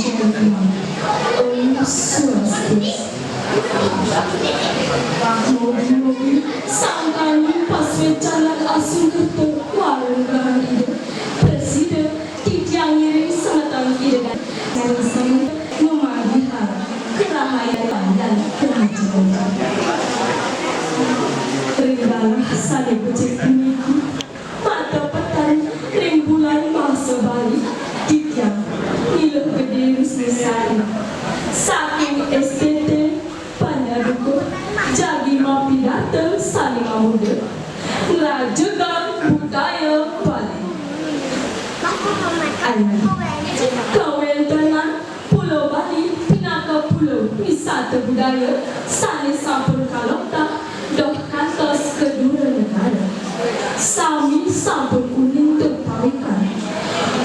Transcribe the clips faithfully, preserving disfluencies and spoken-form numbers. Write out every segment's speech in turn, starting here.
Om Swastiastu. Mugi-mugi sangkani pasuécan lan asung kerta warung rahayu Ida, prasida titiang ngiring semeton Ida dané sareng-sareng ngamanggihin karahayan lan kerahajengan. Ring galah sané becik puniki, matepetan ring Bulan Basa Bali, titiang Ni Luh Gedé Rusmisari saking S T T Pandadukuh, jagi mapidarta sané mamurda, ngrajegang budaya Bali. Ayu. Kawéntenan Pulo Bali pinaka pulo wisata budaya sané sampun kaloktah doh kantos ka dura negara. Sami sampun uning tur pawikan.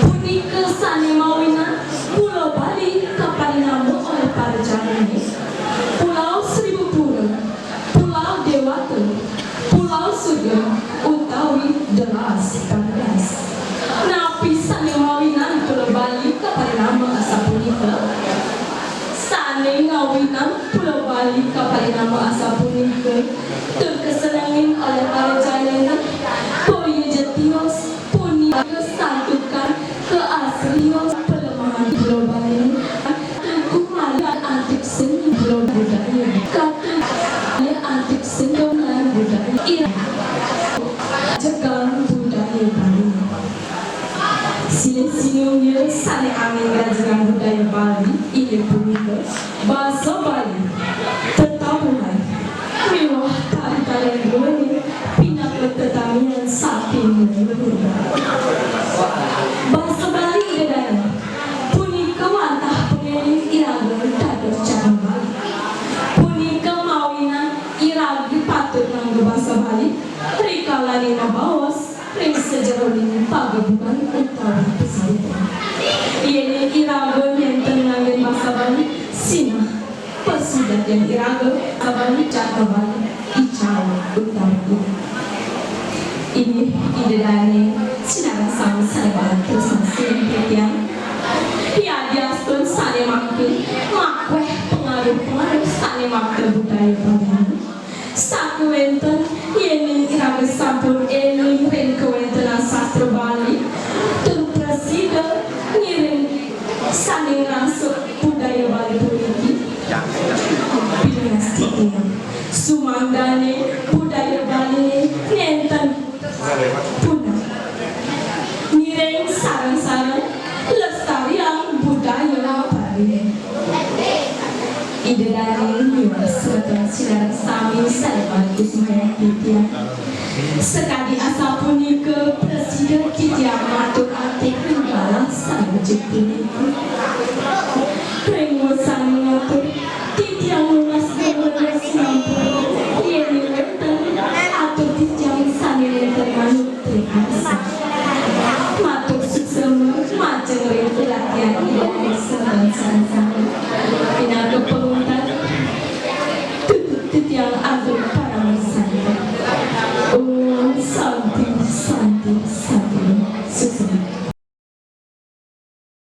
Punika sané mawinan Pulo Bali kaparinama olih para janané Pulau Seribu Pura, Pulau Dewata, Pulau Surga, utawi The Last Paradise. Napi sané mawinan Pulo Bali kaparinama asapunika? Sané ngawinang Pulo Bali kaparinama asapunika tur kasenengin olih para janané, boya ja tios, punika santukan kaasrian palemahan Pulo Bali. Katuku malih antik seni budaya. Katuku malih antik seni budaya. Ira-, jegang budaya Bali. Silih sinunggil sané angin ngrajegang budaya Bali inggih punika basa Bali, tetabuhan, miwah tari-tarian druéné pinaka tetamian saking leluhur. Basa Bali Ida Dané punika wantah pangéling iraga dados jadma Bali. Punika mawinan iraga patut ngangge basa Bali rikalané mabaos ring sajeroning pagebukan utawi pasalitan. Yéning iraga nénten nganggén basa Bali, sinah pasujatian iraga, abali jaka bali, ical utawi ida. Inggih Ida Dané sinareng sami sané patut tresna sihin titiang. Yadiastun sané mangkin makuéh pangaruh-pangaruh sané makta budaya Bali. Sakéwanten yéning iraga sampun éling ring kawéntenan sastra Bali, tur prasida ngiring sané ngrangsuk budaya Bali puniki. Pinastika, sumangdané budaya Bali nénten punah. Ngiring sareng-sareng lestariang budaya Bali. Ida Dané miwah semeton sinareng sami sané patut tresna titiang. Sakadi asapunika prasida